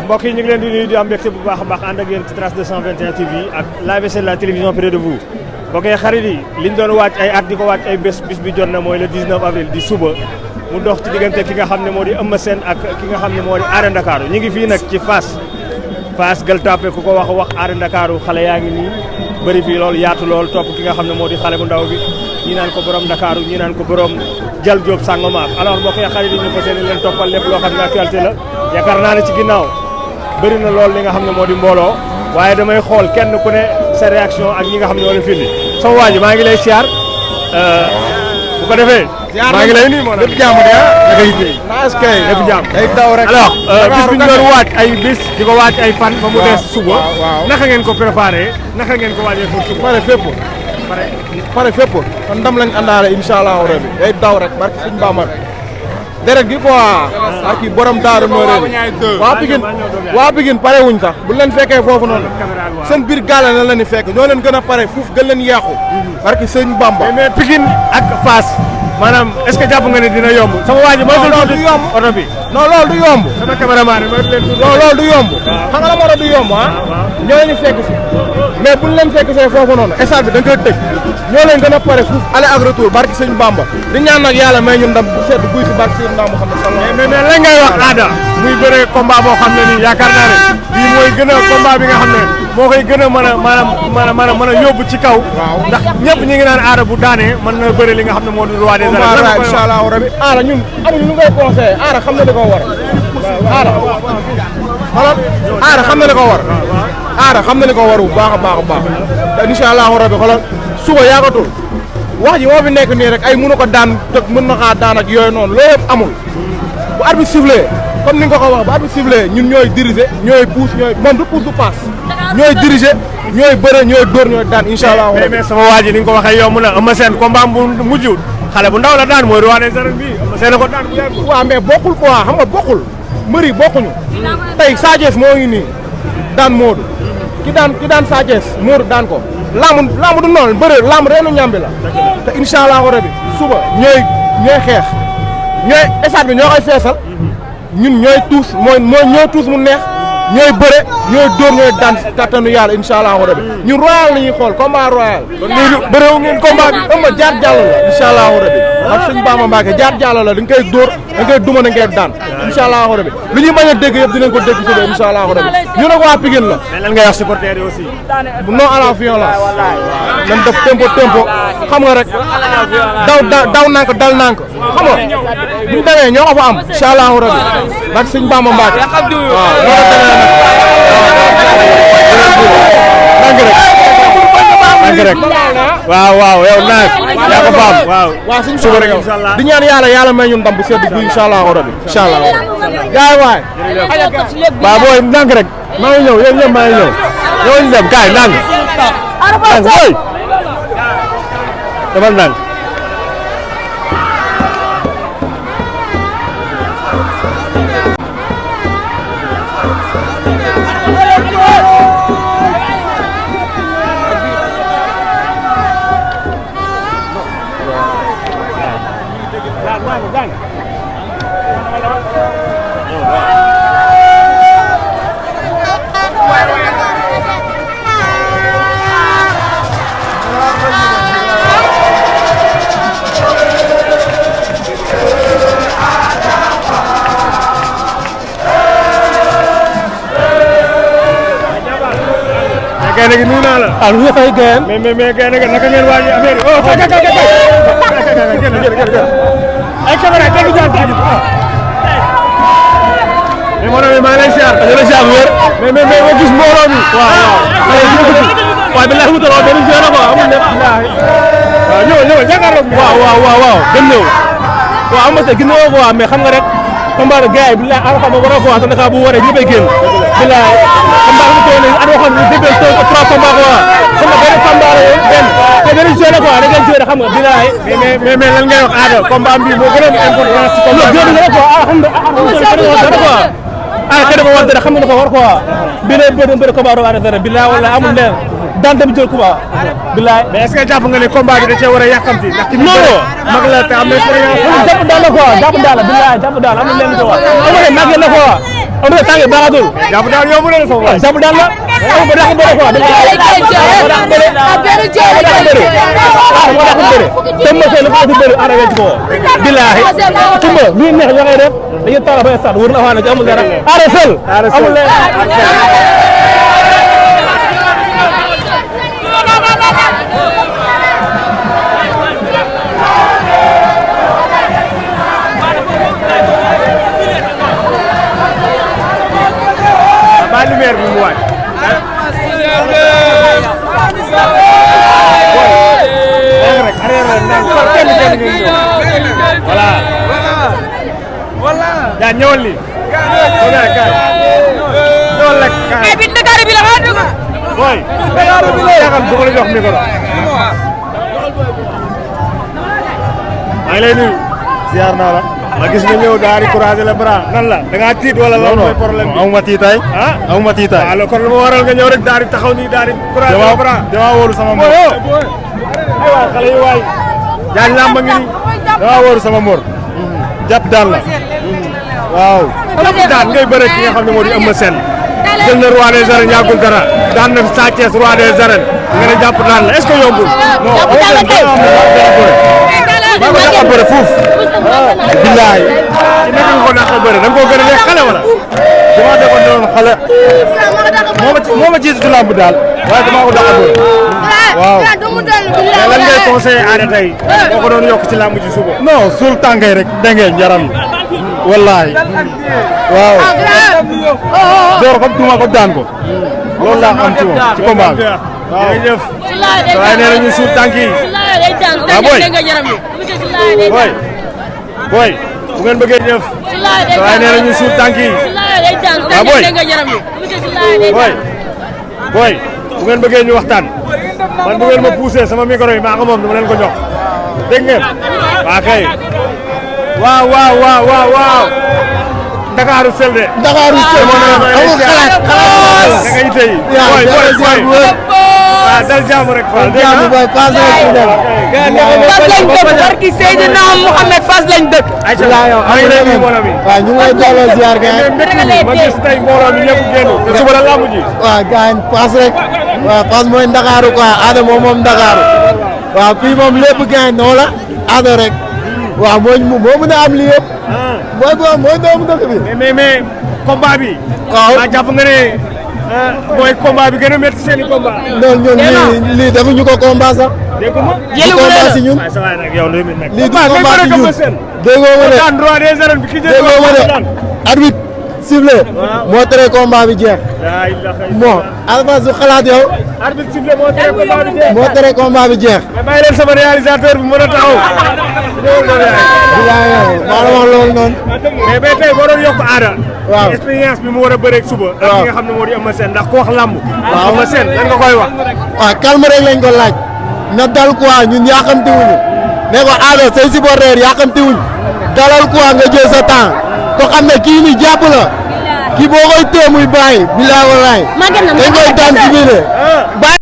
mbokk yi ñu ngi leen di nuyu di am mbégte bu baax a baax ànd ak yéen ci Trace 221 TV ak l'AVC la télévision près de vous mbokk yi xarit yi liñ doon waaj ay at di ko waaj ay bis bi jot na mooy le 19 avril di suba mu dox ci diggante ki nga xam ne moo di Eumeu Sène ak ki nga xam ne moo di Arène Dakar ñu ngi fii nag ci Fass Gueule Tapée ku ko wax Arène Dakar xale yaa ngi nii bëri fii lool yaatu lool topp ki nga xam ne moo di xale bu ndaw bi ñi naan ko borom Dakar ñi naan ko borom Jal Diop Sangomar alors mbokk yi xarit yi ñu fas yéene leen toppal lépp loo xam ne actualité la yaakaar naa ne ci ginnaaw bëri na lool li nga xam ne moo di mbooloo waaye damay xool kenn ku ne sa réaction ak ñi nga xam ne wala fii sama waa ji maa ngi lay siyaar bu ko defee maa ngi lay nuyu moo lépp jàmm de naka yitte lépp jàmm day daw rek alors bis bi ñu doon waaj ay bis di ko waaj ay fan ba mu des suba naka ngeen ko préparé naka ngeen ko waajee pour suba pare fépp kon ndam lañ àndaale incha allah rabbi day daw rek barki suñu Bamba deret gi quoi ak i borom daaru noo réew waa Pikine pare wuñ sax bu leen fekkee foofu noonu seen biir gaale na leen di fekk ñoo leen gën a pare fuuf gën leen yàqu barki sëñ Bamba mais Pikine ak Fass maanaam est-ce que jàpp nga ne dina yomb sama waa ji loolu du yomb oto bi non loolu du yomb sama cameraman non loolu du yomb xam nga la moo tax du yomb ñoo leen di fekk si mais buñ leen fekk see foofu noonu stade bi dañ koy tëj ñoo leen gën a pare fuuf aller ak retour barki sëñ Bamba di ñaan nag yàlla may ñu ndam bu sedd buy si barki sëñ Bamba xam ne mais lan ngay wax Ada muy bëre combat boo xam ne nii yaakaar naa ne bii mooy gën a combat bi nga xam ne moo koy gën a mën a yóbbu ci kaw ndax ñëpp ñi ngi naan Ada bu daanee mën na bëre li nga xam ne moo di roi des arènes incha allah rabbi Ada ñun amuñu lu ngay conseillé Ada xam na li ko war Ada xam na li ko war Ada xam na li ko war bu baax a baax te incha allah rabbi xoolal suba yaakatul wax ji moo fi nekk nii rek ay mënu ko daan te mën na xaa daan ak yooyu noonu loolu yëpp amul bu arbitre sifflé comme ni nga ko wax bu arbitre sifflé ñun ñooy diriger ñooy pousse moom du pousse du passe ñooy diriger ñooy bëre ñooy dóor ñooy daan incha allah mais sama waa ji ni nga ko waxee yomb na Eumeu Sène combat bu mujj xale bu ndaw la daan mooy roi des arènes bi Eumeu Sène ko daan bu yàgg waaw mais bokkul quoi xam nga bokkul mbëri bokkuñu tey Sa Thiès moo ngi nii daan Modou ki daan Sa Thiès Modou daan ko lamb du noonu bëre lamb reenu ñambi la te incha allahu rabi suba ñooy xeex ñooy stade bi ñoo koy feesal ñun ñooy tuus ñooy tuus mu neex ñooy bëre ñooy dóor ñooy daan kattanu yàlla incha allahu rabi ñun royal la ñuy xool combat royal bëreewu ngeen combat bi ëmb jaar jàll la incha allahu rabi ak sëñ Bamba Mbacke jaar jàll la dañ koy dóor dañ koy duma dañ koy daan incha allahu rabi lu ñuy bañ a dégg yëpp dinañ ko dégg suba incha allahu rabi ñu nag waa Pikine la mais lan ngay wax supporter yi aussi non à la violence nañ def tempo xam nga rek daw nank dal nank xam nga buñ demee ñoo ko fa am incha allahu rabi ak sëñ Bamba Mbacke waaw yow naag yaa ko faam waaw suñu suba rek di ñaan yàlla may ñu ndam bu sedd bu incha allah rabbi incha allah gaay waay waaw booy ndànk rek maa ngi ñëw yéen ñëpp maa ngi ñëw ñoo ñu dem gaay ndànk booy dama ndànk gaynde gi nuyu naa la. ah lu nga fay gën. mais gaynde gi naka ngeen waajee affaire yi. oh kay ay caméra kenn du jàpp ci mais moo tax maa ngi lay siyaar. da nga siyaar bu wér. mais ma gis mbooloo mi. waaw bilaay wutaloo benn jeu la quoi amul lépp. waaw ñëwal jàkkaarloo. waaw dem ñëw. waaw am na te gis nga ko quoi mais xam nga rek. combat de gars yi bilaay alpha ma war a ko wax Sénégal bu waree ñëppay génn. bilaay combat bu toll nii at waxoon ni début 3 combat quoi xam nga benn combat la yow benn te benn jeu la quoi da ngeen jeu xam nga bilaay. mais lan ngay wax Ada combat bi moo gën a am importance ci combat bi. xam nga xëy na ma war dara xam nga dafa war quoi. bi lay bëri combat war a dara bilaay wala amul leen daan dem jël combat bilaay. mais est-ce que jàpp nga ne combat bi da cee war a yàkkamti ndax ci mag la te am na expérience jàpp daal la quoi jàpp daal la bilaay jàpp daal amul leen quoi amul leen mag la quoi am na tànk baaxatul. jàpp daal yomb na la sama waay. jàpp daal la. amul ba dàq bëre quoi. te monsieur le président bëri aar ngeen ci ko. billaahi tumba lu neex ñoo koy def dañuy taal ba stade wër na waa ci amul dara. aar sel amul leen. ba lumière bi mu waaj. voilà. yaa ñëwal lii. ñëwal rek kaay. bi Dakar bi la nga dugg. booy. Dakar bi la yaakaar bu ko la jox micro. maa ngi lay nuyu. ziar naa la. ma gis nga ñëw daal di croiser les bras nan la da ngaa tiit wala lan mooy problème bi. amuma tiitaay. ah amuma tiitaay. waaw kon lu ma waral nga ñëw rek daal di taxaw nii daal di croiser les bras. dama wóoru sama mor. aywa xale yi waay. jaañ làmb ngi nii. dama wóoru sama mor. jàpp daan la. waaw. jàpp daan ngay bëre ki nga xam ne moo di Eumeu Sène. jël na roi des arènes yàggul dara. daan na Sa Thiès roi des arènes. nga ne jàpp daan la est-ce que yombul. non Eumeu Sène dana am maa ko dàqa bëre fuuf. billaay. ci naka nga ko dàqa bëre da nga koo gën a nekk xale wala. dama defoon ne woon xale. moo ma jiitu ci làmb daal. waaye dama ko dàqa bëre. waaw. mais lan ngay conseillé Ada tey. boo ko doon yokk ci làmb ji suba. non suul tànkay rek dégg ngeen yaram yi. wallaahi. waaw. door ko duma ko daan ko. loolu laa am ci moom ci combat bi. waaw jërëjëf. waaye nee na ñu suul tànk yi. waaw booy. booy. booy. bu ngeen bëggee jëf. waaye nee na ñu suul tànk yi. waaw booy. booy. booy. bu ngeen bëggee ñu waxtaan. man bu ngeen ma poussé sama micro yi maa ko moom dama leen ko jox. dégg ngeen. waa kay. waaw waaw waaw waaw waaw. Ndakaaru sel de. Ndakaaru sel amul xalaat. da ngay tey. booy booy booy. waaw dal jàmm rek. dal jàmm booy Fass lañ dëkk. barki Seydina Mouhamed Fass lañ dëkk. waaw ñu ngi lay delloo ziar gars yi. ma gis tey mbooloo mi ñëpp génn. te suba la lamb ji. waaw gars yi Fass rek. waaw Fass mooy Ndakaaru quoi Ada moom Ndakaaru. waaw fii moom lépp gars yi noo la Ada rek. waaw moo mën a am lii yëpp. mooy doomu dëkk bi. mais combat bi. waaw maa jàpp nga ne mooy combat bi gën a métti seen i combat. non ñun lii defuñu ko combat sax. dégg nga du combat si ñun. waaye sa waay nag yow lii nag. lii du combat si ñun. déggoo ma ne daan droit des arènes bi ki jël déggoo ma ne arbitre sifflé moo tere combat bi jeex. bon Alpha su xalaat yow. arbitre sifflé moo tere combat bi jeex. moo tere combat bi jeex. mais bàyyi leen sama réalisateur bi mën a taxaw. maa la wax loolu noonu. mais tey boo doon yokk Ada. waaw expérience bi mu war a bëreeg suba. ak ki nga xam ne moo di Eumeu Sène ndax ku wax lamb. waaw Eumeu Sène lan nga koy wax. waaw calme rek lañ ko laaj. na dal quoi ñun yàqamti wuñu. ne ko Ada say supporters yàqamti wuñ. dalal quoi nga jël sa temps. ko xam ne kii ni jàpp la. kii boo koy téye muy bàyyi. bilaay walaay. dañ koy daan ci biir